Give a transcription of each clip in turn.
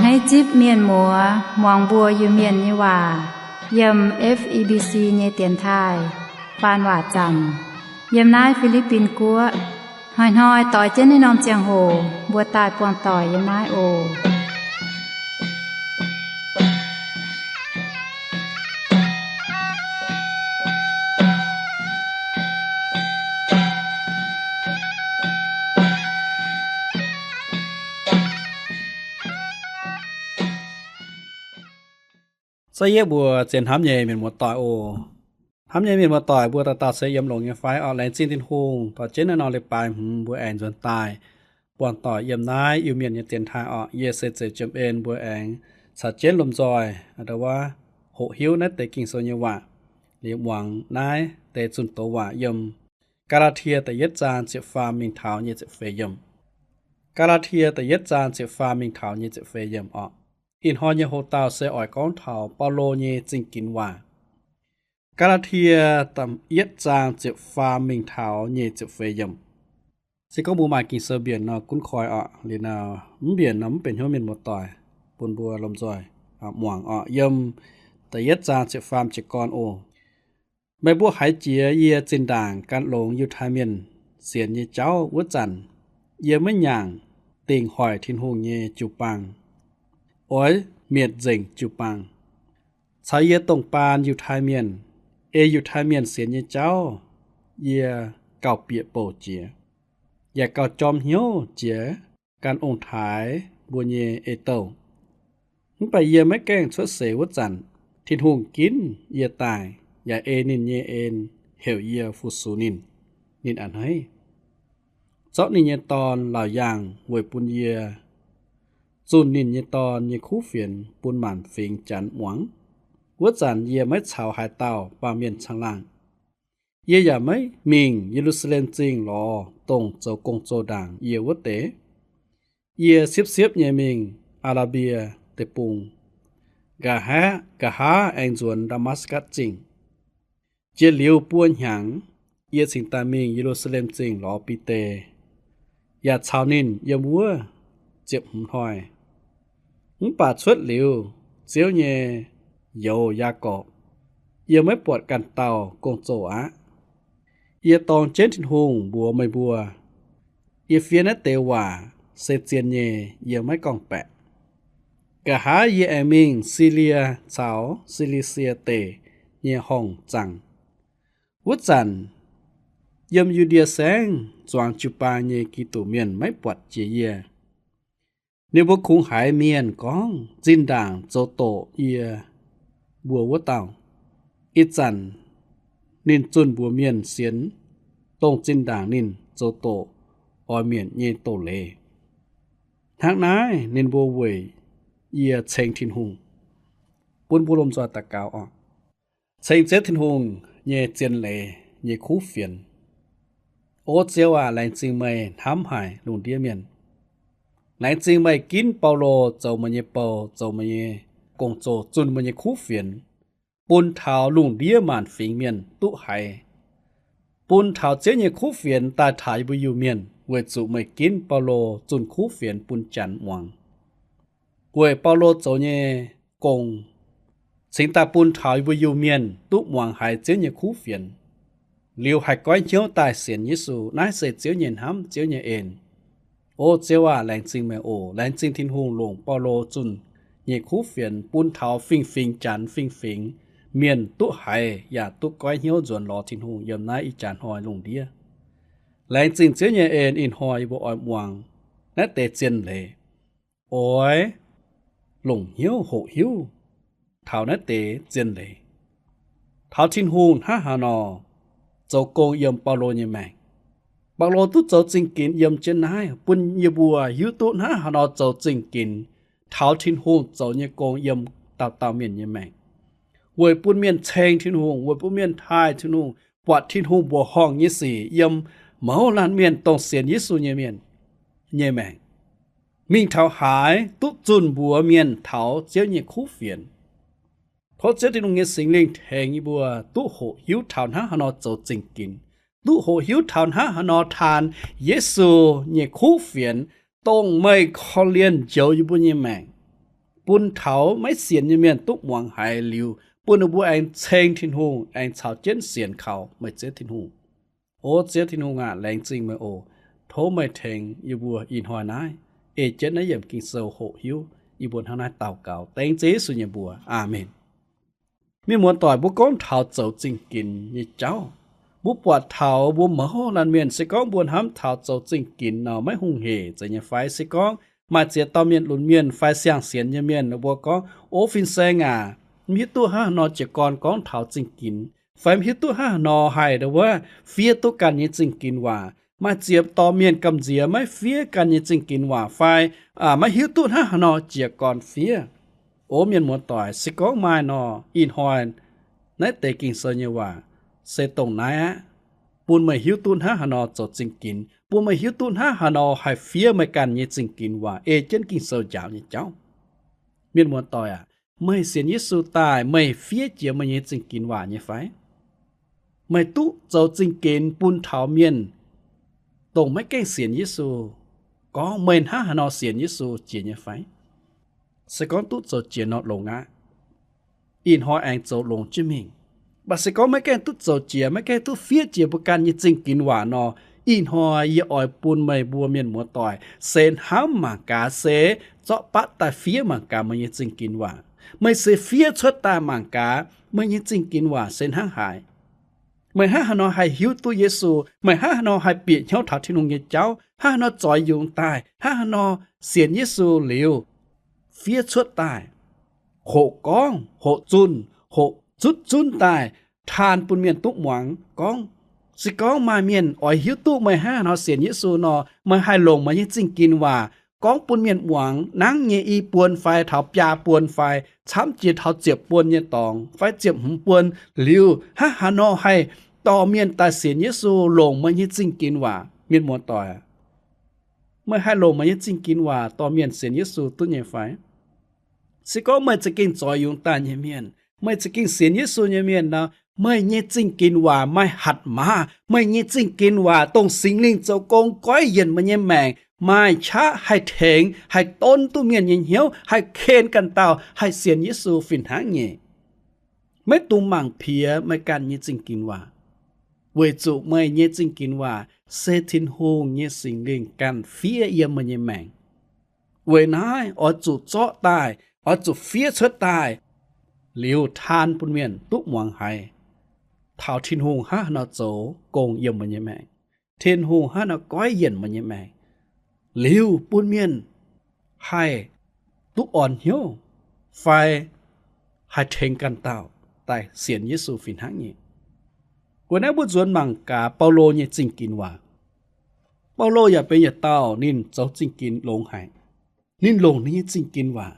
Naaiv zipv mienh muoz muangx mbuo Iu-Mienh nyei waac yiem F E B C nyei dienx taaih faan waac zanc yiem naaiv Fi^li^bin Guoqv. Hnoi-hnoi doix jienv naaiv norm ziangh hoc mbuo daaih buangh doic yiem naaiv oc. Se yie mbuo zien hnamv nyei mienh muoz-doic oc. Hnamv nyei mienh muoz-doic, mbuo dauh dauh se yiem longx nyei fai? Orqc, laengz zingh Tin-Hungh dorh jienv naaiv norm leiz-baaix hmz mbuo aengx nzuonx daaih buangh doic yiem naaiv Iu-Mienh nyei dienx taaih orqc. Yie se Zeuz Jiem En, mbuo aengx caux jienv lomh nzoih ndo wuov hoqc hiuv naaiv deix Ging-Sou nyei waac liuz muangx naaiv deix zunh doz waac yiem Gaa^laa^tie da'yietv zaang ziepc faam mingh taux nyic ziepc feix yiemc. Gaa^laa^tie da'yietv zaang ziepc faam mingh taux nyic ziepc feix yiemc orqc. Ih hnoi nyei hoc-dauh se oix gorngv taux Baulo nyei zingh ginx waac. Gaa^laa^tie da'yietv zaang ziepc faam mingh taux nyic ziepc feix yiemc. Se gorngv mbuo maaih Ging-Sou mbienc nor gunv koi orqc. Liuz nor mv mbienc nor mv benx hnyouv mienh muoz-doic, bun mbuo lomh nzoih muangx orqc. Yiem da'yietv zaang ziepc faam jiez gorn oc. Meih mbuo haiz jiex yie zinh ndaangc gan longx Yiutai Mienh sienx nyei jauv wuov zanc, yie maiv nyaangc dingc hoic Tin-Hungh nyei jiu-baang, oix mietc nzengc jiu-baang. Caux yie dongh baan Yiutai Mienh, ei Yiutai Mienh sienx nyei jauv yie gauh bieqc bouc jiex, yaac gauh jorm hnyouv jiex gan ong-taaix mbuo nyei ei-douh. Mv baac yie maiv gaengh cuotv seix wuov zanc, Tin-Hungh ginv yie daaih yaac ei ninh nyei en heuc yie fu-sux ninh. Ninh a'hneiv zorqv ninh nyei Dorn laauc yaangh weic bun yie zunh ninh nyei Dorn nyei kuv fienx bun maanc fingx Janx muangx. Wuov zanc yie maiv caux haaix dauh baamh mienh caangh laangh. Yie yaac maiv mingh Ye^lu^saa^lem Zingh lorz dongh zoux gong-zoh ndaangc yie wuov deix. Yie siepv-siepv nyei mingh Aa^laa^mbie Deic-Bung, nqa'haav, nqa'haav aengx nzuonx Ndaa^matv^gatc Zingh. Jiex liuz buo hnyangx, yie cingx daaih mingh Ye^lu^saa^lem Zingh lorz Bide, yaac caux ninh yiem wuov ziepc hmz hnoi. Mv baac cuotv liuz Ziouv nyei youz, Yaagorpc, yie maiv buatc ganh dauh gong-zoh aqv. Yie dorng jienv Tin-Hungh mbuox meih mbuo, yie fiev naaiv deix waac se zien nyei, yie maiv gorngv-baeqc. Nqa'haav yie aengx mingh Silie caux Si^li^sie Deic nyei horngc zaangc. Wuov zanc yiem Yu^ndie Saengv zuangx jiu-baang nyei Giduc Mienh maiv buatc jiex yie. Ninh mbuo kungx haiz mienh gorngv zinh ndaangc zoux doqc yie mbuo wuov dauh. Ih zanc ninh zunh mbuox mienh sienx dongh zinh ndaangc ninh zoux doqc oix mietc nyei doz-leiz. Hnangv naaiv ninh mbuo weic yie ceng Tin-Hungh. Bun mbuo lomh nzoih daux gaux oc. Ceng Ziouv Tin-Hungh nyei zien leiz nyei kuv fienx. O Ziouv aac, laengz zingh meih hnamv haic lungh ndiev mienh. Laengz zingh meih ginv Baulo zoux meih nyei bou, zoux meih nyei gong-zoh, zunh meih nyei kuv fienx, bun taux lungh ndiev maanc fingx mienh duqv haiz, bun taux Ziouv nyei kuv fienx daaih taux yie mbuo Iu-Mienh, weic zuqc meih ginv Baulo zunh kuv fienx bun Janx muangx. Weic Baulo zoux nyei gong cingx daaih bun taux yie mbuo Iu-Mienh duqv muangx haiz Ziouv nyei kuv fienx, liuz haih goiv hnyouv daaih sienx Yesu. Naaiv se Ziouv nyei hnamv, Ziouv nyei en. O Ziouv aac, laengz zingh meih oc. Laengz zingh Tin-Hungh longc Baulo zunh nyei kuv fienx bun taux fingx-fingx Janx, fingx-fingx mienh duqv haiz yaac duqv goiv hnyouv nzuonx lorz Tin-Hungh yiem naaiv ih jaax hnoi lungh ndiev. Laengz zingh Ziouv nyei en. Ih hnoi yie mbuo oix muangx naaiv deix zien leiz, oix longc hnyouv hoqc hiuv taux naaiv deix zien leiz, taux Tin-Hungh hnangv haaix nor zoux gong yiem Baulo nyei maengc. Baulo duqv zoux zingh ginx yiem jienv naaiv, bun yie mbuo hiuv duqv hnangv haaix nor zoux zingh ginx taux Tin-Hungh zoux nyei gong yiem dauh dauh mienh nyei maengc, weic bun mienh ceng Tin-Hungh, weic bun mienh taaih Tin-Hungh, buatc Tin-Hungh mbuoqc horngh nyei sic yiem mouz laanh mienh dongh sienx Yesu nyei mienh nyei maengc, mingh taux haaix duqv zunh mbuox mienh taux Ziouv nyei kuv fienx. Tov Ziouv Tin-Hungh nyei Singx Lingh tengx yie mbuo duqv hoqc hiuv taux hnangv haaix nor zoux zingh ginx, duqv hoqc hiuv taux hnangv haaix nor taan Yesu nyei kuv fienx, dongh meih korv-lienh njoux yie mbuo nyei maengc. bun taux maiv sienx nyei mienh duqv muangx haiz liuz, bun ninh mbuo aengx ceng Tin-Hungh, aengx caux jienv sienx kaux meih Ziouv Tin-Hungh. O Ziouv Tin-Hungh aac, laengz zingh meih oc. Tov meih tengx yie mbuo ih hnoi naaiv, ei jienv naaiv yiemc Ging-Sou hoqc hiuv. Yie mbuo hnangv naaiv daux gaux dengv Ziouv Yesu nyei mbuox. Aamen. Mienh muoz-doic, mbuo gorngv taux zoux zingh ginx nyei jauv, mbuo buatc taux mbuo mouz laanh mienh, se gorngv mbuo hnamv taux zoux zingh ginx nor maiv hungh heic zeiz nyei fai, se gorngv maaih ziex dauh mienh lunx mienh fai siang-sienx nyei mienh, mbuo gorngv, O fin-saeng aac, mv hiuv duqv hnangv haaix nor jiez gorn gorngv taux zingh ginx, fai mv hiuv duqv hnangv haaix nor haih ndo wuov fiev duqv ganh nyei zingh ginx waac. Maaih ziex dorh mienh gamh nziex maiv fiev ganh nyei zingh ginx waac fai maiv hiuv duqv hnangv haaix nor jiez gorn fiev. O mienh muoz-doic, se gorngv maaih nor, ih hnoi naaiv deix Ging-Sou nyei waac se dongh naaiv aqv, bun meih hiuv duqv hnangv haaix nor zoux zingh ginx, bun meih hiuv duqv hnangv haaix nor haih fiev meih ganh nyei zingh ginx waac ei jienv Ging-Sou njaaux nyei jauv. Mienh muoz-doic aac, meih sienx Yesu daaih meih fiev jiex meih nyei zingh ginx waac nyei fai? Meih duqv zoux zingh ginx bun taux mienh dongh maiv gaengh sienx Yesu gorngv meih hnangv haaix nor sienx Yesu jiex nyei fai? Se gorngv duqv zoux jiex nor longx aqv, ih hnoi aengx zoux longx jienv mingh. Mv baac se gorngv maiv gaengh duqv zoux jiex, maiv gaengh duqv fiev jiex mbuo ganh nyei zingh ginx waac nor, ih hnoi yie oix bun meih mbuo mienh muoz-doic se hnamv mangc gaax, se zorqv batv daaih fiev mangc gaax meih nyei zingh ginx waac. Meih se fiev cuotv daaih mangc gaax meih nyei zingh ginx waac se hnangv haaix. Meih hnangv haaix nor haih hiuv duqv Yesu? Meih hnangv haaix nor haih bieqc hnyouv taux Tin-Hungh nyei jauv? Hnangv haaix nor zoix yungz daaih? Hnangv haaix nor sienx Yesu liuz fiev cuotv daaih, hoqc gorngv, hoqc zunh, hoqc zutv zunv daaih taan bun mienh duqv muangx gorngv? Se gorngv maaih mienh oix hiuv duqv meih hnangv haaix nor sienx Yesu nor, meih haih longc meih nyei zingh ginx waac gorngv bun mienh muangx nangv nyei i buon fai taux biaa buon fai camv jiex taux ziepc buon nyei dorngx fai ziepc hmz buon liuz, hnangv haaix nor haih dorh mienh daaih sienx Yesu longc meih nyei zingh ginx waac? Mienh muoz-doic, meih haih longc meih nyei zingh ginx waac dorh mienh sienx Yesu duqv nyei fai? Se gorngv meih za'gengh zoix yungz daaih nyei mienh, meih za'gengh sienx Yesu nyei mienh nor, meih nyei zingh ginx waac maaih hatc maaz. Meih nyei zingh ginx waac dongh Singx Lingh zoux gong goiv yienc meih nyei maengc, maaih qaqv haih tengx, haih donv duqv mienh nyei hnyouv, haih ken ganh dauh haih sienx Yesu fih hnangv nyei. Maiv dungx mangc piex meih ganh nyei zingh ginx waac, weic zuqc meih nyei zingh ginx waac se Tin-Hungh nyei Singx Lingh ganh fiev yiem meih nyei maengc. Weic naaiv oix zuqc zorqv daaih, oix zuqc fiev cuotv daaih, liuz taan bun mienh duqv muangx haiz taux Tin-Hungh hnangv haaix nor zoux gong yiem meih nyei maengc, Tin-Hungh hnangv haaix nor goiv yienc meih nyei maengc, liuz bun mienh haih duqv orn hnyouv fai haih tengx ganh dauh daaih sienx Yesu fih hnangv nyei. Weic naaiv mbuo nzuonx mangc gaax Baulo nyei zingh ginx waac. Baulo yaac benx yietc dauh ninh zoux zingh ginx longx haic. Ninh longc ninh nyei zingh ginx waac.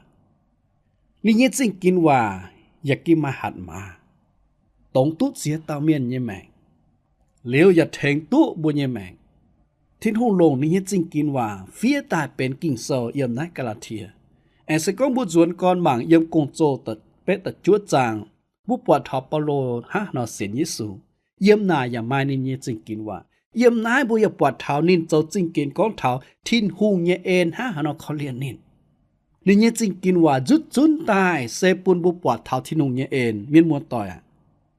Ninh nyei zingh ginx waac yaac gengh maaih hatc maaz, dongz duqv ziex dauh mienh nyei maengc, liuz yaac tengx duqv mbuo nyei maengc. Tin-Hungh longc ninh nyei zingh ginx waac fiev daaih benx Ging-Sou yiem naaiv Gaa^laa^tie. Aengx se gorngv mbuo nzuonx gorn mangc yiem Gong-Zoh da'betv da'juov zaang, mbuo buatc taux Baulo hnangv haaix nor sienx Yesu. Yiem naaic yaac maaih ninh nyei zingh ginx waac. Yiem naaiv mbuo yaac buatc taux ninh zoux zingh ginx gorngv taux Tin-Hungh nyei en hnangv haaix nor korv-lienh ninh. Ninh nyei zingh ginx waac nzutv zunv daaih se bun mbuo buatc taux Tin-Hungh nyei en. Mienh muoz-doic aac,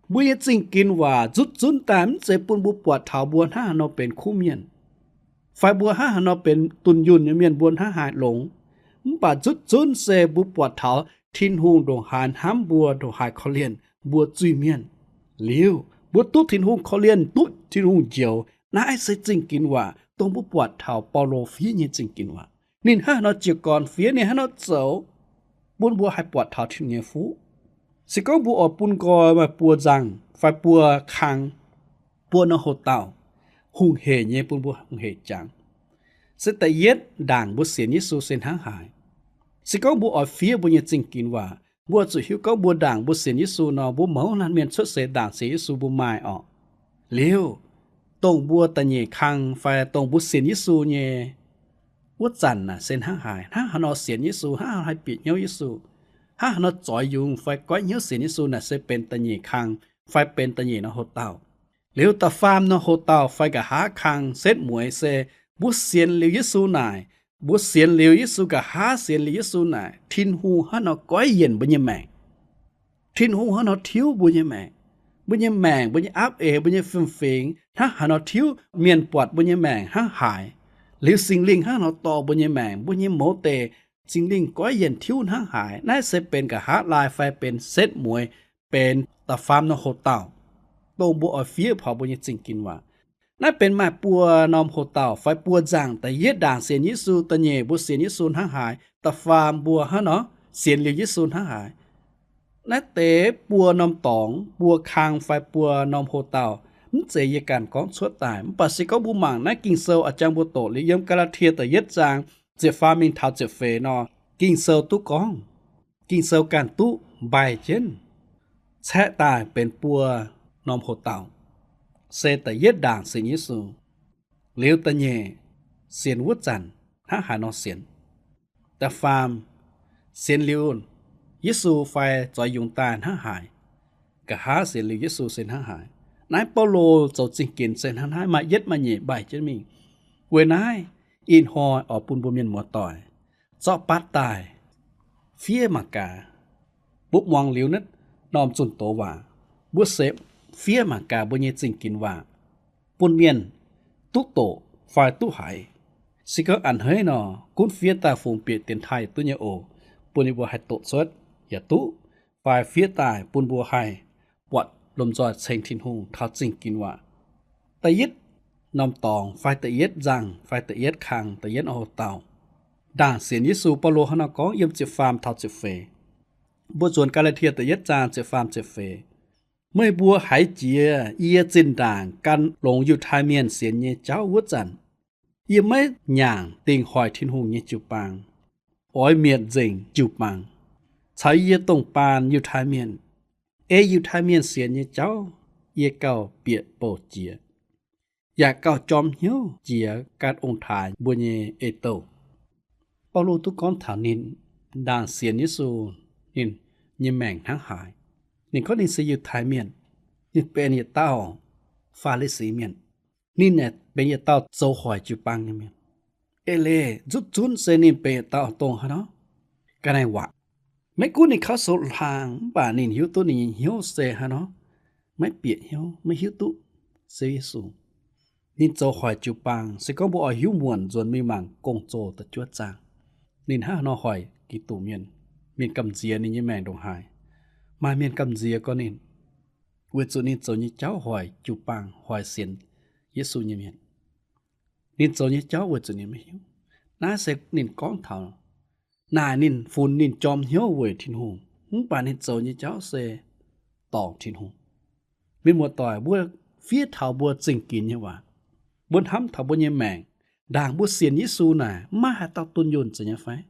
mbuo nyei zingh ginx waac nzutv zunv daaih mv zeiz bun mbuo buatc taux mbuo hnangv haaix nor benx kuv mienh, fai mbuo hnangv haaix nor benx dunh yunh nyei mienh, mbuo hnangv haaix longx. Mv baac nzutv zunv se mbuo buatc taux Tin-Hungh ndongc haaix hnamv mbuo, ndongc haaix korv-lienh mbuo zuiz-mienh. Liuz mbuo duqv Tin-Hungh korv-lienh, duqv Tin-Hungh njoux. Naaiv se zingh ginx waac dongh mbuo buatc taux Baulo fiev nyei zingh ginx waac. Ninh hnangv haaix nor jiez gorn fiev, ninh hnangv haaix nor zoux, bun mbuo haih buatc taux Tin-Hungh nyei fuqv. Se gorngv mbuo oix bun nqoi maaih buo nzangh fai buo kang, buo norm hoc-dauh, hungh heic nyei, bun mbuo hungh heic jangx, se da'yietv ndaangc mbuo sienx Yesu se hnangv haaix. Se gorngv mbuo oix fiev mbuo nyei zingh ginx waac, mbuo zuqc hiuv gorngv mbuo ndaangc mbuo sienx Yesu nor, mbuo mouz laanh mienh cuotv seix ndaangc sienx Yesu mbuo maaih orqc. Liuz, dongh mbuo da'nyeic kang fai dongh mbuo sienx Yesu nyei wuov zanc naaic se hnangv haaix, hnangv haaix nor sienx Yesu, hnangv haaix nor haih bieqc hnyouv Yesu, hnangv haaix nor zoix yungz fai goiv hnyouv sienx Yesu naaic se benx da'nyeic kang fai benx da'nyeic norm hoc-dauh. Liuz da'faam norm hoc-dauh fai nqa'haav kang setv mueiz se mbuo sienx liuz Yesu naaic, Mbuo sienx liuz Yesu, nqa'haav sienx liuz Yesu naaic, Tin-Hungh hnangv nor goiv yienc mbuo nyei maengc. Tin-Hungh hnangv nor tiuv mbuo nyei maengc. Mbuo nyei maengc, mbuo nyei apv eix, mbuo nyei fiem-fingx hnangv haaix nor tiuv, mienh buatc mbuo nyei maengc hnangv haaix, liuz Singx Lingh hnangv nor dorh mbuo nyei maengc, mbuo nyei mouz deic, Singx Lingh goiv yienc tiuv hnangv haaix. Naaiv se benx nqa'haav laai fai benx setv mueiz, benx da'faam norm hoc-dauh, dongh mbuo oix fiev taux mbuo nyei zingh ginx waac. Naaiv benx maaih buo norm hoc-dauh fai buo nzangc. Da'yietv ndaangc sienx Yesu, da'nyeic mbuo sienx Yesu hnangv haaix, da'faam mbuo hnangv nor sienx liuz Yesu hnangv haaix. Naaiv deix buo norm dorngx, buo kang fai buo norm hoc-dauh mv zeiz yie ganh gorngv cuotv daaih. Mv baac se gorngv mbuo mangc naaiv Ging-Sou a'jang mbuo doqc liuz yiem Gaa^laa^tie da'yietv zaang ziepc faam mingh taux ziepc feix nor, Ging-Sou duqv gorngv, Ging-Sou ganh duqv mbaih jienv caeqv daaih benx buo norm hoc-dauh, se da'yietv ndaangc sienx Yesu, liuz da'nyeic sienx wuov zanc hnangv haaix nor sienx, da'faam sienx liuz Yesu fai zoux yungz daaih hnangv haaix, nqa'haav sienx liuz Yesu se hnangv haaix. Naaiv Baulo zoux zingh ginx se hnangv naaiv, maaih yietv maaih nyeic mbaih jienv mingh. Weic naaiv ih hnoi oix bun mbuo mienh muoz-doic zorqv batv daaih fiev mangc gaax. Mbuo muangx liuz naaiv norm zunh doz waac, mbuo se fiev mangc gaax mbuo nyei zingh ginx waac, bun mienh duqv doqc fai duqv haiz. Se gorngv a'hneiv haic nor, gunv fiev daaih fungx bieqc dienx taaih yaac duqv nyei oc, bun ninh mbuo haih doqc cuotv yaac duqv, fai fiev daaih bun mbuo haih buatc lomh nzoih ceng Tin-Hungh taux zingh ginx waac. Da'yietv norm dorngx fai da'yietv nzangc fai da'yietv kang, da'yietv norm hoc-dauh, ndaangc sienx Yesu, Baulo hnangv nor gorngv yiem ziepc faam taux ziepc feix. Mbuo nzuonx Gaa^laa^tie da'yietv zaang ziepc faam ziepc feix. Meih mbuo haiz jiex yie zinh ndaangc gan longx Yiutai Mienh sienx nyei jauv wuov zanc, yie maiv nyaangc dingc hoic Tin-Hungh nyei jiu-baang, oix mietc nzengc jiu-baang, caux yie dongh baan Yiutai Mienh. Ei Yiutai Mienh sienx nyei jauv yie gauh bieqc bouc jiex, yaac gauh jorm hnyouv jiex gan ong-taaix mbuo nyei ei-douh. Baulo duqv gorngv taux ninh ndaangc sienx Yesu, ninh nyei maengc hnangv haaix. Ninh gorngv ninh se Yiutai Mienh, ninh benx yietc dauh Faa^li^si Mienh. Ninh aeqv, benx yietc dauh zoux hoic jiu-baang nyei mienh. Eix leiz nzutv zunv se ninh benx yietc dauh dongh haaix nor ga'naaiv waac. Maiv gunv ninh kauv sou hlang, mv baac ninh hiuv duqv ninh nyei hnyouv se haaix nor maiv bieqc hnyouv, maiv hiuv duqv Ziouv Yesu. Ninh zoux hoic jiu-baang. Se gorngv mbuo oix hiuv muonc nzuonx mingh mangc Gong-Zoh da'juov zaang, ninh hnangv haaix nor hoic Giduc Mienh, mienh gamh nziex ninh nyei maengc ndongc haaix. Maaih mienh gamh nziex gorngv ninh, weic zuqc ninh zoux nyei jauv hoic jiu-baang, hoic sienx Yesu nyei mienh. Ninh zoux nyei jauv weic zuqc ninh maiv hiuv. Naaiv se ninh gorngv taux naaic ninh funx ninh jorm hnyouv weic Tin-Hungh, mv baac ninh zoux nyei jauv se dorngc Tin-Hungh. Mienh muoz-doic, mbuo fiev taux mbuo zingh ginx nyei waac, mbuo hnamv taux mbuo nyei maengc, ndaangc mbuo sienx Yesu naaic, maiv maaih haaix dauh dunh yunh, zeiz nyei fai?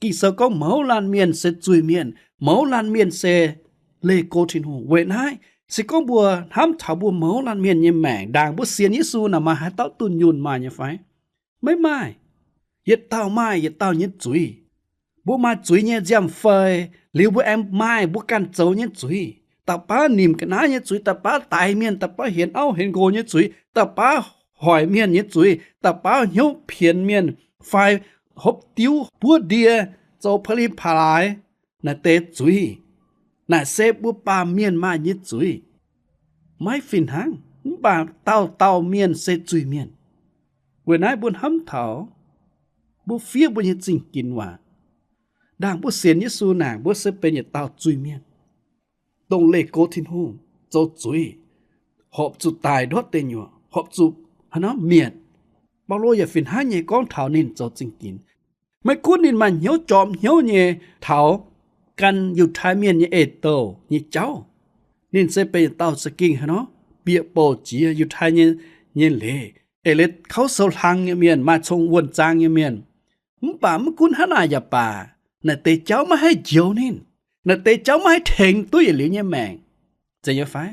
Ging-Sou gorngv mouz laanh mienh se zuiz-mienh, mouz laanh mienh se leih go Tin-Hungh. Weic naaiv, se gorngv mbuo hnamv taux mbuo mouz laanh mienh nyei maengc, ndaangc mbuo sienx Yesu naaic, maaih haaix dauh dunh yunh maaih nyei fai? Maiv maaih. Yietc dauh maaih yietc dauh nyei zuiz. Mbuo maaih zuiz nyei nziaamv-fei, liuz mbuo aengx maaih mbuo ganh zoux nyei zuiz. Da'baav nimc ga'naaiv nyei zuiz, da'baav daix mienh, da'baav hienx auv hienx nqox nyei zuiz, da'baav hoic mienh nyei zuiz, da'baav hnyouv pienx mienh, fai hopv diuv buov ndie, zoux pa'li pa'laaix, naaic deix zuiz. Naaic se mbuo baamh mienh maaih nyei zuiz. Maiv fih hnangv, mv baac dauh dauh mienh se zuiz-mienh. Weic naaiv mbuo hnamv taux mbuo fiev mbuo nyei zingh ginx waac, ndaangc mbuo sienx Yesu naaic, mbuo se benx yietc dauh zuiz-mienh, dongh leih go Tin-Hungh, zoux zuiz, horpc zuqc daic ndortv deic nyuoqc, horpc zuqc haaix nor mietc. Baulo yaac fih hnangv nyei gorngv taux ninh zoux zingh ginx. Maiv gunv ninh maaih hnyouv jorm hnyouv nyei taux gan Yiutai Mienh nyei eix-douh nyei jauv, ninh se benx yietc dauh za'gengh haaix nor bieqc bouc jiex Yiutai nyei, nyei leiz, eix leiz kauv sou hlang nyei mienh, maaih cong wuonh zaang nyei mienh. Mv baac maiv gunv hnangv naaic yaac baac, naaic deix jauv maiv haih njoux ninh. Naaic deix jauv maiv haih tengx duqv yietc liuz nyei maengc. Zeiz nyei fai?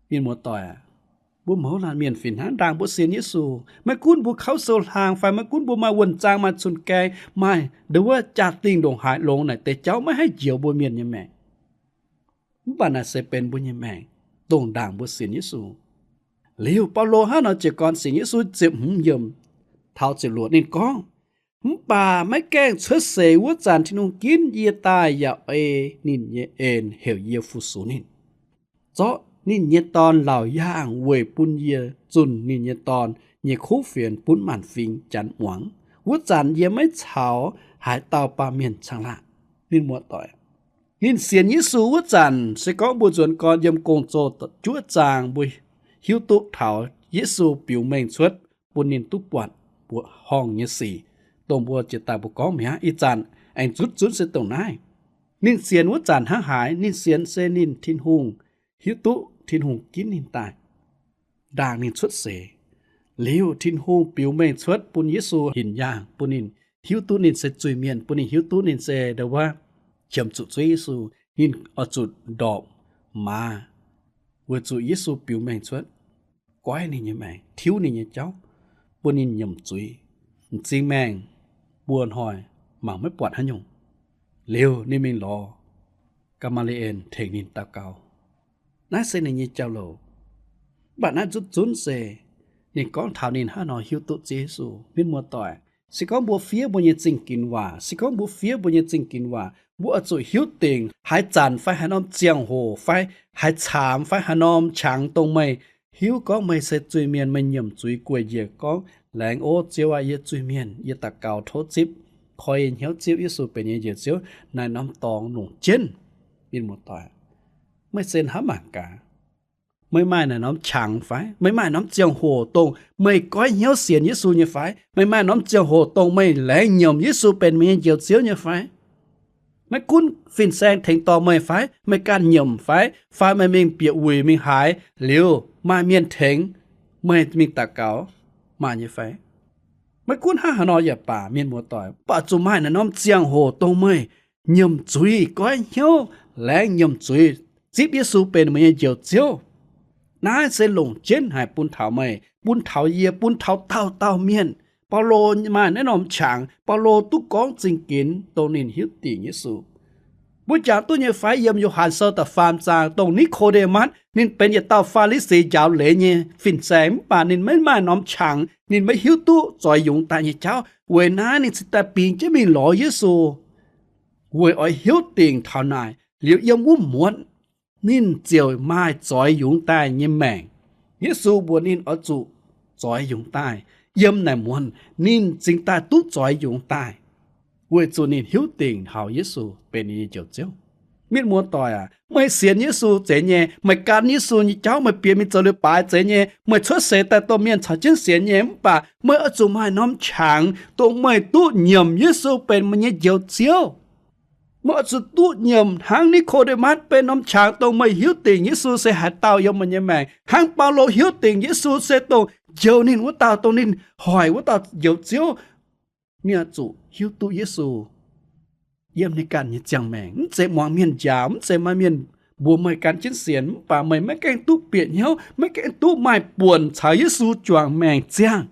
Mienh muoz-doic aac, mbuo mouz laanh mienh fih hnangv, ndaangc mbuo sienx Yesu, maiv gunv mbuo kauv sou hlang fai maiv gunv mbuo maaih wuonh zaang, maaih cun-gaeng, maaih nduov jaa-dingh ndongc haaix longx, naaic deix jauv maiv haih njoux mbuo mienh nyei maengc. Mv baac naaic se benx mbuo nyei maengc, dongh ndaangc mbuo sienx Yesu. Liuz Baulo hnangv nor jiez gorn sienx Yesu ziepc hmz yiemc taux ziepc luoqc ninh gorngv, mv baac maiv gaengh cuotv seix wuov zanc Tin-Hungh ginv yie daaih yaac ei ninh nyei en heuc yie fu-sux ninh. Zorqv ninh nyei Dorn laauc yaangh weic bun yie zunh ninh nyei Dorn nyei kuv fienx bun maanc fingx Janx muangx. Wuov zanc yie maiv caux haaix dauh baamh mienh caangh laangh. Ninh muoz-doic, ninh sienx Yesu wuov zanc, se gorngv mbuo nzuonx gorn yiem Gong-Zoh juov zaang, mbuo hiuv duqv taux Yesu biux mengh cuotv bun ninh duqv buatc mbuoqc horngh nyei sic, dongh mbuo jiex daaih mbuo gorngv mi'aqv. Ih zanc aengx zutv zunv se dongh naaiv. Ninh sienx wuov zanc hnangv haaix? Ninh sienx se ninh Tin-Hungh, hiuv duqv Tin-Hungh ginv ninh daaih, ndaangc ninh cuotv seix. Liuz Tin-Hungh biux mengh cuotv bun Yesu hinc yaangh, bun ninh hiuv duqv ninh se zuiz-mienh, bun ninh hiuv duqv ninh se ndau wuov qiemx zuqc Ziouv Yesu. Ninh oix zuqc ndorpc maaz weic zuqc Yesu biux mengh cuotv, goiv ninh nyei maengc, tiuv ninh nyei jauv, bun ninh nyiemc zuiz. M'zing maengh mbuo hnoi mangc maiv buatc haaix nyungc. Liuz ninh mingh lorz Gaa^maa^li^en tengx ninh daux gaux. Naaiv se ninh nyei jauv-louc. Mv baac naaiv zunv zunv se ninh gorngv taux ninh hnangv nor hiuv duqv Ziouv Yesu. Mienh muoz-doic, se gorngv mbuo fiev mbuo nyei zingh ginx waac, se gorngv mbuo fiev mbuo nyei zingh ginx waac, mbuo oix zuqc hiuv dingc haaix zanc fai haaix norm ziangh hoc fai haaix caamx fai haaix norm qangx dongh meih hiuv gorngv meih se zuiz-mienh, meih nyiemc zuiz gueic njiec gorngv, Laengz ov Ziouv aac, yie zuiz-mienh, yie daux gaux tov zipv, koi yie hnyouv Ziouv Yesu benx yie nyei Njoux Ziouv, naaiv norm dorngx longc jienv. Mienh muoz-doic, meih se hnamv mangc gaax, meih maaih naaiv norm qangx fai? Meih maaih norm ziangh hoc dongh meih goiv hnyouv sienx Yesu nyei fai? Meih maaih norm ziangh hoc dongh meih laengz nyiemc Yesu benx meih nyei Njoux Ziouv nyei fai? Maiv gunv fin-saeng tengx dorh meih fai, meih ganh nyiemc fai, fai meih mingh bieqc wuic mingh haaix liuz maaih mienh tengx meih mingh daux gaux, maaih nyei fai? Maiv gunv hnangv haaix nor yaac baac, mienh muoz-doic, mv baac zuqc maaih naaiv norm ziangh hoc dongh meih nyiemc zuiz, goiv hnyouv, laengz nyiemc zuiz, zipv Yesu benx meih nyei Njoux Ziouv. Naaiv se longc jienv haic bun taux meih, bun taux yie, bun taux dauh dauh mienh. Baulo maaih naaiv norm qangx, Baulo duqv gorngv zingh ginx dongh ninh hiuv dingc Yesu. Mbuo jangx duqv nyei fai? Yiem Yo^han Sou da'faam zaang, dongh Ni^ko^nde^matv, ninh benx yietc dauh Faa^li^si njaaux leiz nyei fin-saeng, mv baac ninh maiv maaih norm qangx, ninh maiv hiuv duqv zoix yungz daaih nyei jauv. Weic naaiv ninh cingx daaih bingx jienv mingh lorz Yesu, weic oix hiuv dingc taux naaic. Liuz yiem wuov muonz ninh ziouc maaih zoix yungz daaih nyei maengc. Yesu mbuox ninh oix zuqc zoix yungz daaih. Yiem naaic muonz ninh cingx daaih duqv zoix yungz daaih, weic zuqc ninh hiuv dingc taux Yesu benx ninh nyei Njoux Ziouv. Mienh muoz-doic aac, meih sienx Yesu zeiz nyei, meih gan Yesu nyei jauv, meih bieqc mingh zoux leiz-baaix zeiz nyei, meih cuotv seix daaih domh mienh caux jienv sienx nyei, mv baac meih oix zuqc maaih norm qangx dongh meih duqv nyiemc Yesu benx meih nyei Njoux Ziouv. Meih oix zuqc duqv nyiemc hnangv Ni^ko^nde^matv benx norm qangx dongh meih hiuv dingc Yesu se haaix dauh yiem meih nyei maengc, hnangv Baulo hiuv dingc Yesu se dongh njoux ninh wuov dauh, dongh ninh hoic wuov dauh Njoux Ziouv. Ninh oix zuqc hiuv duqv Yesu yiem ninh ganh nyei ziangh maengc. Mv zeiz muangx mienh njaaux, mv zeiz maaih mienh mbuox meih gan jienv sienx, mv baac meih maiv gaengh duqv bieqc hnyouv, maiv gaengh duqv maaih buonc caux Yesu juangc maengc ziangh.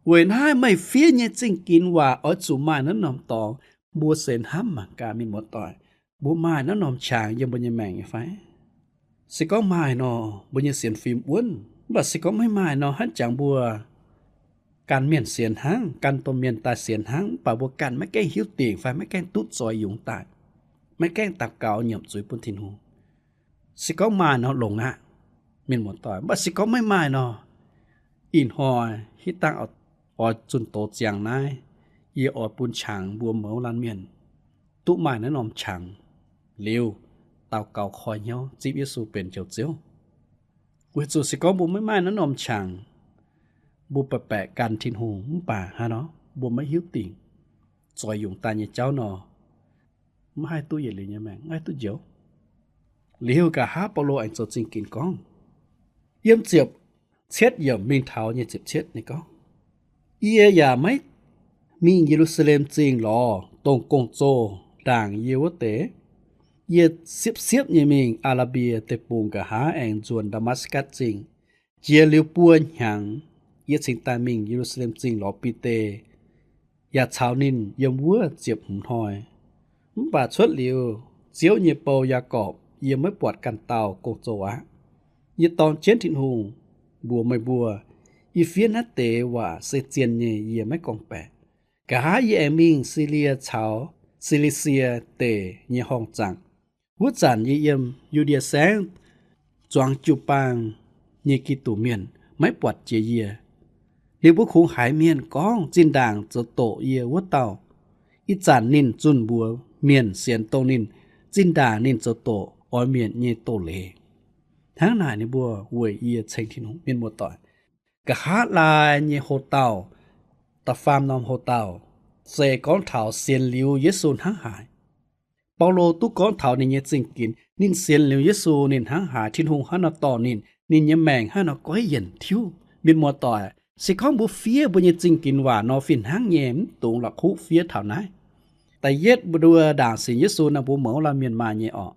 Weic naaiv meih fiev nyei zingh ginx waac oix zuqc maaih naaiv norm dorngx. Mbuo se hnamv mangc gaax, mienh muoz-doic, mbuo maaih naaiv norm qangx yiem mbuo nyei maengc nyei fai? Se gorngv maaih nor, mbuo nyei sienx fim wuonv. Mv baac se gorngv maiv maaih nor, hnangv jangx mbuo gan mienh sienx hnangv, gan domh mienh daaih sienx hnangv, mv baac mbuo ganh maiv gaengh hiuv dingc fai maiv gaengh duqv zoix yungz daaih, maiv gaengh daux gaux nyiemc zuiz bun Tin-Hungh. Se gorngv maaih nor longx aqv, mienh muoz-doic. Mv baac se gorngv maiv maaih nor, ih hnoi hitv dangh oix zunh doz ziangx naaiv, yie oix bun qangx mbuo mouz laanh mienh duqv maaih naaiv norm qangx liuz, daux gaux koi hnyouv zipv Yesu benx Njoux Ziouv. Weic zuqc se gorngv mbuo maiv maaih naaiv norm qangx, mbuo baeqc baeqc gan Tin-Hungh mv baac hnangv nor mbuo maiv hiuv dingc zoix yungz daaih nyei jauv nor, maiv haih duqv yietc liuz nyei maengc, maiv haih duqv njoux. Liuz nqa'haav Baulo aengx zoux zingh ginx gorngv, yiem ziepc cietv yiemc mingh taux nyei ziepc cietv ninh gorngv, yie yaac maiv mingh Ye^lu^saa^lem Zingh lorz dongh gong-zoh ndaangc yie wuov deix. Yie siepv-siepv nyei mingh Aa^laa^mbie Deic-Bung nqa'haav aengx nzuonx Ndaa^matv^gatc Zingh. Jiex liuz buo hnyangx, yie cingx daaih mingh Ye^lu^saa^lem Zingh lorz Bide, yaac caux ninh yiem wuov ziepc hmz hnoi. Mv baac cuotv liuz, Ziouv nyei bou, Yaagorpc, yie maiv buatc ganh dauh gong-zoh aqv. Yie dorng jienv Tin-Hungh mbuox meih mbuo, yie fiev naaiv deix waac se zien nyei, yie maiv gorngv-baeqc. Nqa'haav yie aengx mingh Silie caux Silisia Deic nyei horngh zaangc. Wuov zanc yie yiem Yu^ndie Saengv zuangx jiu-baang nyei Giduc mienh maiv buatc jiex yie. Ninh mbuo kungx haiz mienh gorngv zinh ndaangc zoux doqc yie wuov dauh. Ih zanc ninh zunh mbuox mienh sienx dongh ninh zinh ndaangc ninh zoux doqc oix mietc nyei doz-leiz. Hnangv naaic ninh mbuo weic yie ceng Tin-Hungh. Mienh muoz-doic, nqa'haav laai nyei houx-dauh, da'faam norm houx-dauh, se gorngv taux sienx liuz Yesu hnangv haaix. Baulo duqv gorngv taux ninh nyei zingh ginx, ninh sienx liuz Yesu ninh hnangv haaix, Tin-Hungh hnangv nor dorh ninh, ninh nyei maengc hnangv nor goiv yienc tiuv. Mienh muoz-doic, se gorngv mbuo fiev mbuo nyei zingh ginx waac nor fih hnangv nyei, mv dungx la'kuqv fiev taux naaiv. Da'yietv mbuo nduov ndaangc sienx Yesu naaic mbuo mouz laanh mienh maaih nyei orqc.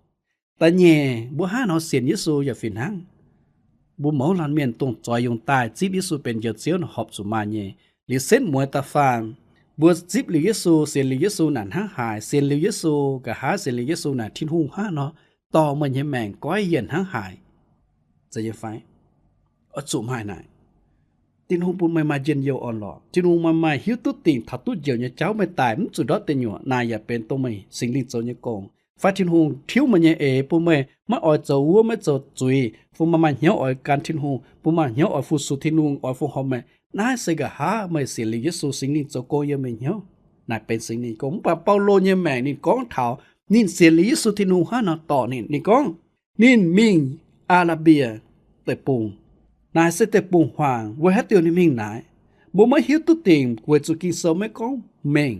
Da'nyeic mbuo hnangv nor sienx Yesu yaac fih hnangv. Mbuo mouz laanh mienh dongh zoix yungz daaih zipv Yesu benx Njoux Ziouv nor horpc zuqc maaih nyei. Liuz setv mueiz da'faam, mbuo zipv liuz Yesu, sienx liuz Yesu naaic hnangv haaix, sienx liuz Yesu, nqa'haav sienx liuz Yesu naaic Tin-Hungh hnangv nor dorh meih nyei maengc goiv yienc hnangv haaix. Zeiz nyei fai? Oix zuqc maaih naaic. Tin-Hungh bun meih maaih njien-youh orn-lorqc. Tin-Hungh maaih, maaih hiuv duqv dingc taux duqv njoux nyei jauv, meih daic mv zuqc ndortv deic nyuoqc, naaic yaac benx dongh meih Singx Lingh zoux nyei gong. Fai Tin-Hungh tiuv meih nyei eix, bun meih maiv oix zoux wuov, maiv zoux zuiz, bun meih maaih hnyouv oix gan Tin-Hungh, bun maaih hnyouv oix fu-sux Tin-Hungh, oix fu-horc meih. Naaiv se nqa'haav meih sienx liuz Yesu, Singx Lingh zoux gong yiem meih hnyouv. Naaic benx Singx Lingh gong. Mv baac Baulo nyei maengc ninh gorngv taux ninh sienx liuz Yesu Tin-Hungh hnangv nor dorh ninh. Ninh gorngv ninh mingh Aa^laa^mbie Deic-Bung. Naaic se deic-bung-huaang. Weic haaix diuc ninh mingh naaic? Mbuo maiv hiuv duqv dingc weic zuqc Ging-Sou maiv gorngv mengh.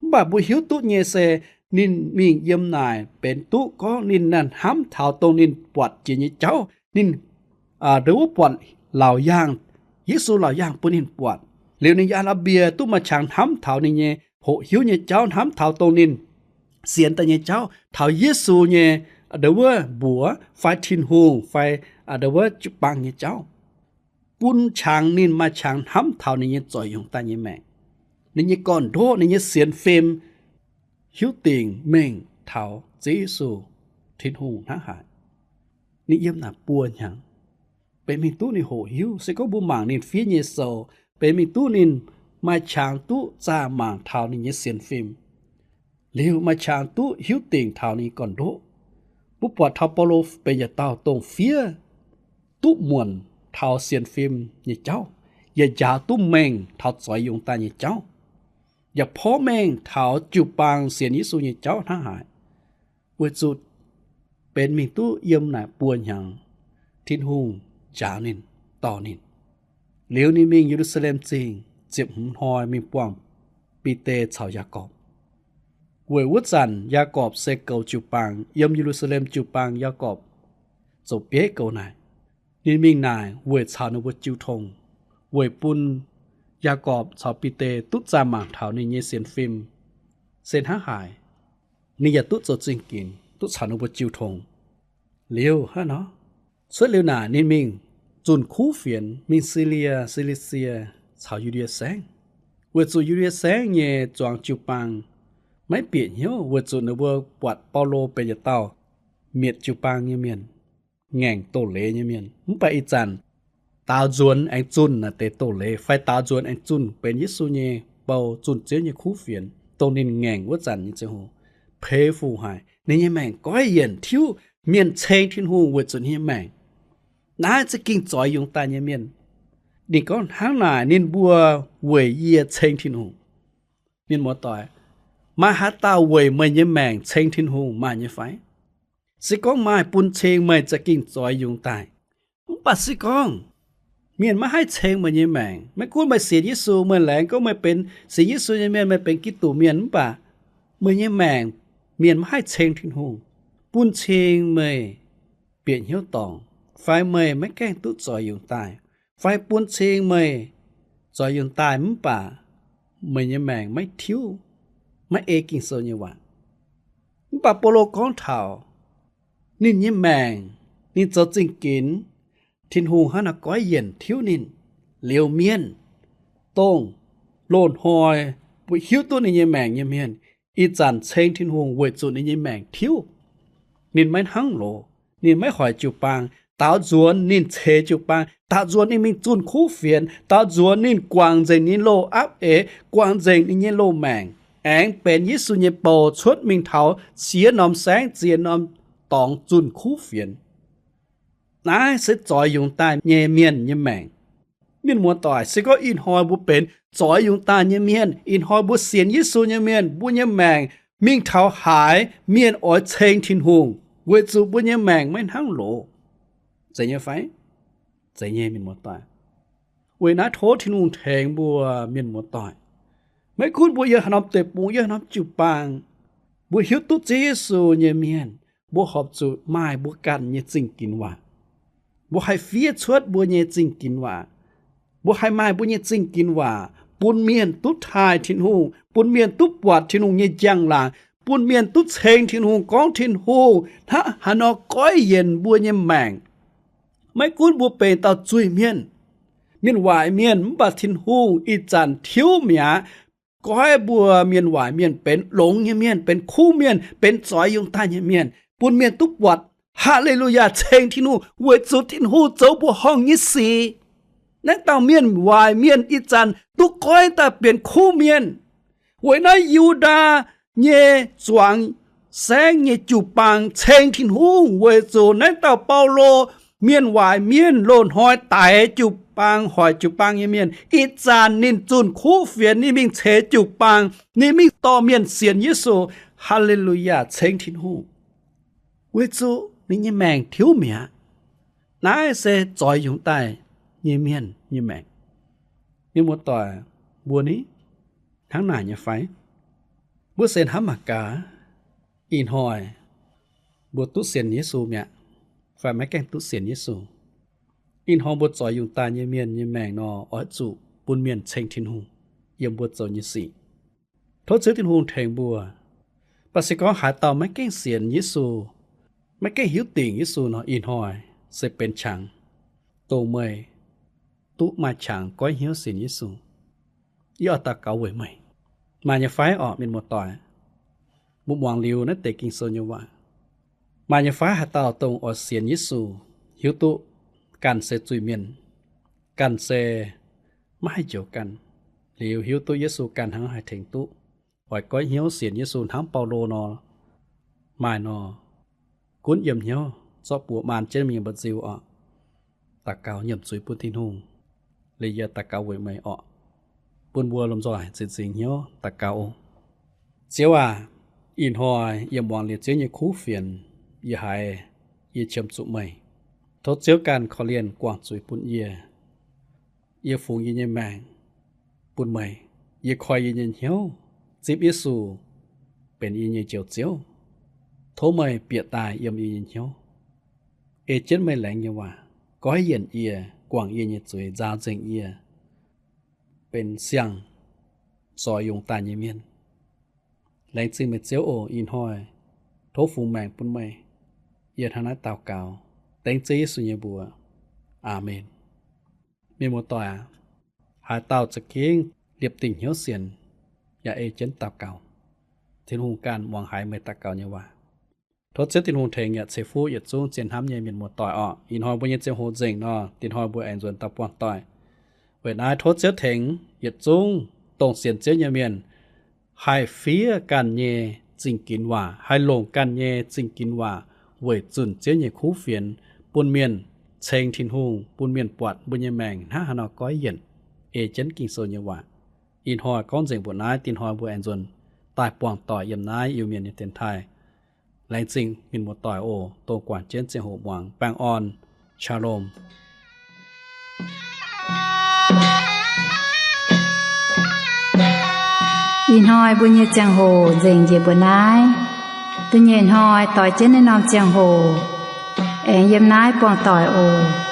Mv baac mbuo hiuv duqv nyei se ninh mingh yiem naaic benx duqv gorngv ninh naaic hnamv taux dongh ninh buatc jiex nyei jauv. Ninh, aa, ndon wuov buatc laauc yaangh, Yesu laauc yaangh bun ninh buatc. Liuz ninh yiem Aa^laa^mbie duqv maaih qangx hnamv taux ninh nyei hoqc hiuv nyei jauv, hnamv taux dongh ninh sienx daaih nyei jauv, taux Yesu nyei, aa, ndon wuov mbuox fai Tin-Hungh fai, aa, ndon wuov jiu-baang nyei jauv, bun qangx ninh maaih qangx hnamv taux ninh nyei zoix yungz daaih nyei maengc, ninh nyei gorn-ndoqv, ninh nyei sienx fim, hiuv dingc mengh taux Ziouv Yesu, Tin-Hungh hnangv haaix. Ninh yiem naaic buo hnyangx, benx mingh duqv ninh hoqc hiuv. Se gorngv mbuo mangc ninh fiev nyei sou, benx mingh duqv ninh maaih qangx duqv zaah mangc taux ninh nyei sienx fim, liuz maaih qangx duqv hiuv dingc taux ninh nyei gorn-ndoqv. Mbuo buatc taux Baulo benx yietc dauh dongh fiev duqv muonc taux sienx fim nyei jauv, yaac njaaux duqv mengh taux zoix yungz daaih nyei jauv, yaac porv mengh taux jiu-baang sienx Yesu nyei jauv hnangv haaix. Weic zuqc benx mingh duqv yiem naaic buo hnyangx, Tin-Hungh njaaux ninh, dorh ninh. Liuz ninh mingh Ye^lu^saa^lem Zingh ziepc hmz hnoi mingh buangh Bide caux Yaagorpc. Weic wuov zanc Yaagorpc se goux jiu-baang, yiem Ye^lu^saa^lem jiu-baang Yaagorpc zoux bieiv goux naaic. Ninh mingh naaic weic caux ninh mbuo jiu tong, weic bun Yaagorpc caux Bide duqv zaah mangc taux ninh nyei sienx fim se hnangv haaix. Ninh yaac duqv zoux zingh ginx, duqv caux ninh mbuo jiu tong. Liuz hnangv nor, cuotv liuz naaic ninh mingh zunh kuv fienx, mingh Silie, Silisia caux Yu^ndie Saengv. Weic zuqc Yu^ndie Saengv nyei zuangx jiu-baang maiv bieqc hnyouv, weic zuqc ninh mbuo buatc Baulo benx yietc dauh mietc jiu-baang nyei mienh, ngaengc doz-leiz nyei mienh. Mv baac ih zanc daaux nzuonx aengx zunh naaic deix doz-leiz, fai daaux nzuonx aengx zunh benx Yesu nyei bou, zunh Ziouv nyei kuv fienx, dongh ninh ngaengc wuov zanc nyei ziangh hoc, peix fuc haic. Ninh nyei maengc goiv yienc tiuv. Mienh ceng Tin-Hungh weic zuqc ninh nyei maengc. Naaiv za'gengh zoix yungz daaih nyei mienh. Ninh gorngv hnangv naaic, ninh mbuo weic yie ceng Tin-Hungh. Mienh muoz-doic, maaih haaix dauh weic meih nyei maengc ceng Tin-Hungh maaih nyei fai? Se gorngv maaih, bun cing meih za'gengh zoix yungz daaih. Mv baac se gorngv mienh maiv haih ceng meih nyei maengc, maiv gunv meih sienx Yesu, meih laengz gorngv meih benx sienx Yesu nyei mienh, meih benx Giduc mienh, mv baac meih nyei maengc mienh maiv haih ceng Tin-Hungh, bun cing meih bieqc hnyouv dorngc, fai meih maiv gaengh duqv zoix yungz daaih, fai bun cing meih zoix yungz daaih mv baac meih nyei maengc maiv tiuv, maiv ei Ging-Sou nyei waac. Mv baac Baulo gorngv taux ninh nyei maengc, ninh zoux zingh ginx, Tin-Hungh hnangv naaiv goiv yienc tiuv ninh. Liuz mienh, dongh loz-hnoi mbuo hiuv duqv ninh nyei maengc nyei mienh, ih zanc ceng Tin-Hungh weic zuqc ninh nyei maengc tiuv. Ninh maiv hnangv loz, ninh maiv hoic jiu-baang, daaux nzuonx ninh ceix jiu-baang, daaux nzuonx ninh mingh zunh kuv fienx, daaux nzuonx ninh guangc nzengc ninh loz-apv eix, guangc nzengc ninh nyei loz-maengc, aengx benx Yesu nyei bou cuotv mingh taux ziex norm saengv, ziex norm dorngx zunh kuv fienx. Naaiv se zoix yungz daaih nyei mienh nyei maengc. Mienh muoz-doic, se gorngv ih hnoi mbuo benx zoix yungz daaih nyei mienh, ih hnoi mbuo sienx Yesu nyei mienh, mbuo nyei maengc mingh taux haaix, mienh oix ceng Tin-Hungh, weic zuqc mbuo nyei maengc maiv hnangv loz. Zeiz nyei fai? Zeiz nyei, mienh muoz-doic. Weic naaiv tov Tin-Hungh tengx mbuo mienh muoz-doic. Maiv gunv mbuo yiem haaix norm deic-bung, yiem haaix norm jiu-baang, mbuo hiuv duqv Ziouv Yesu nyei mienh, mbuo horpc zuqc maaih mbuo ganh nyei zingh ginx waac. Mbuo haih fiev cuotv mbuo nyei zingh ginx waac. Mbuo haih maaih mbuo nyei zingh ginx waac bun mienh duqv taaih Tin-Hungh, bun mienh duqv buatc Tin-Hungh nyei njang-laangc, bun mienh duqv ceng Tin-Hungh, gorngv Tin-Hungh hnangv haaix nor goiv yienc mbuo nyei maengc. Maiv gunv mbuo benx dauh zuiz-mienh, mienh waaic mienh, mv baac Tin-Hungh ih zanc tiuv mi'aqv, goiv mbuo mienh waaic mienh benx longx nyei mienh, benx kuv mienh, benx zoix yungz daaih nyei mienh, bun mienh duqv buatc, Haa^le^lu^yaa, ceng Tin-Hungh, weic zuqc Tin-Hungh zoux mbuoqc horngh nyei sic. Naaiv dauh mienh waaic mienh ih zanc duqv goiv daaih benx kuv mienh. Weic naaiv Yu^ndaa nyei zuangx saengv nyei jiu-baang ceng Tin-Hungh weic zuqc naaiv dauh Baulo, mienh waaic mienh, loz-hnoi daix jiu-baang, hoic jiu-baang nyei mienh, ih zanc ninh zunh kuv fienx, ninh mingh ceix jiu-baang, ninh mingh dorh mienh sienx Yesu. Haa^le^lu^yaa, ceng Tin-Hungh, weic zuqc ninh nyei maengc tiuv mi'aqv. Naaiv se zoix yungz daaih nyei mienh nyei maengc. Mienh muoz-doic, mbuo ni hnangv naaic nyei fai? Mbuo se hnamv mangc gaax, ih hnoi mbuo duqv sienx Yesu mi'aqv, fai maiv gaengh duqv sienx Yesu? Ih hnoi mbuo zoix yungz daaih nyei mienh nyei maengc nor, oix zuqc bun mienh ceng Tin-Hungh yiem mbuo zoux nyei sic. Tov Ziouv Tin-Hungh tengx mbuo. Mv baac se gorngv haaix dauh maiv gaengh sienx Yesu, maiv gaengh hiuv dingc Yesu nor, ih hnoi se benx qangx dongh meih duqv maaih qangx goiv hnyouv sienx Yesu. Yie oix daux gaux weic meih. Maaih nyei fai orqc, mienh muoz-doic? Mbuo muangx liuz naaiv deix Ging-Sou nyei waac, maaih nyei fai haaix dauh dongh oix sienx Yesu, hiuv duqv ganh se zuiz-mienh, ganh se maiv haih njoux ganh, liuz hiuv duqv Yesu ganh hnangv haih tengx duqv, oix goiv hnyouv sienx Yesu hnangv Baulo nor, maaih nor, gunv yiem hnyouv zorqv buoz maan jienv mingh mba'nziu orqc, daux gaux nyiemc zuiz bun Tin-Hungh, liuz yie daux gaux weic meih orqc, bun mbuo lomh nzoih zinh nzingx hnyouv daux gaux oc. Ziouv aac, ih hnoi yie muangx liuz Ziouv nyei kuv fienx, yie haiz yie qiemx zuqc meih. Tov Ziouv ganh korv-lienh guangc zuiz bun yie. Yie fungx yie nyei maengc bun meih. Yie koi yie nyei hnyouv zipv Yesu benx yie nyei Njoux Ziouv. Tov meih bieqc daaih yiem yie nyei hnyouv, ei jienv meih laengz nyei waac goiv yienc yie, guangc yie nyei zuiz, nzaaux nzengc yie benx siang-zoix yungz daaih nyei mienh. Laengz zingh meih Ziouv oc. Ih hnoi tov fungx maengc bun meih. Yie hnangv naaiv daux gaux dengv Ziouv Yesu nyei mbuox. Aamen. Mienh muoz-doic aac, haaix dauh za'gengh liepc dingc hnyouv sienx yaac ei jienv daux gaux, Tin-Hungh ganh muangx haiz meih daux gaux nyei waac. Tov Ziouv Tin-Hungh tengx yaac ceix fuqv yietc zungv zien hnamv nyei mienh muoz-doic orqc. Ih hnoi mbuo nyei ziangh hoc nzengc nor, dinh hnoi mbuo aengx nzuonx daux buangh doic. Weic naaiv tov Ziouv tengx yietc zungv dongh sienx Ziouv nyei mienh haih fiev ganh nyei zingh ginx waac, haih longc ganh nyei zingh ginx waac weic zunc Ziouv nyei kuv fienx, bun mienh ceng Tin-Hungh, bun mienh buatc mbuo nyei maengc hnangv haaix nor goiv yienc, ei jienv Ging-Sou nyei waac. Ih hnoi gorngv nzengc mbuoqc naaiv, dinh hnoi mbuo aengx nzuonx daaih buangh doic yiem naaiv Iu-Mienh nyei dienx taaih. Laengz zingh mienh muoz-doic oc, dongh guangc jienv ziangh hoc muangx. Baengh orn. Shalom. Ih hnoi mbuo nyei ziangh hoc nzengc njiec mbuo naaiv. Da'nyeic hnoi doix jienv naaiv norm ziangh hoc aengx yiem naaiv buangh doic oc.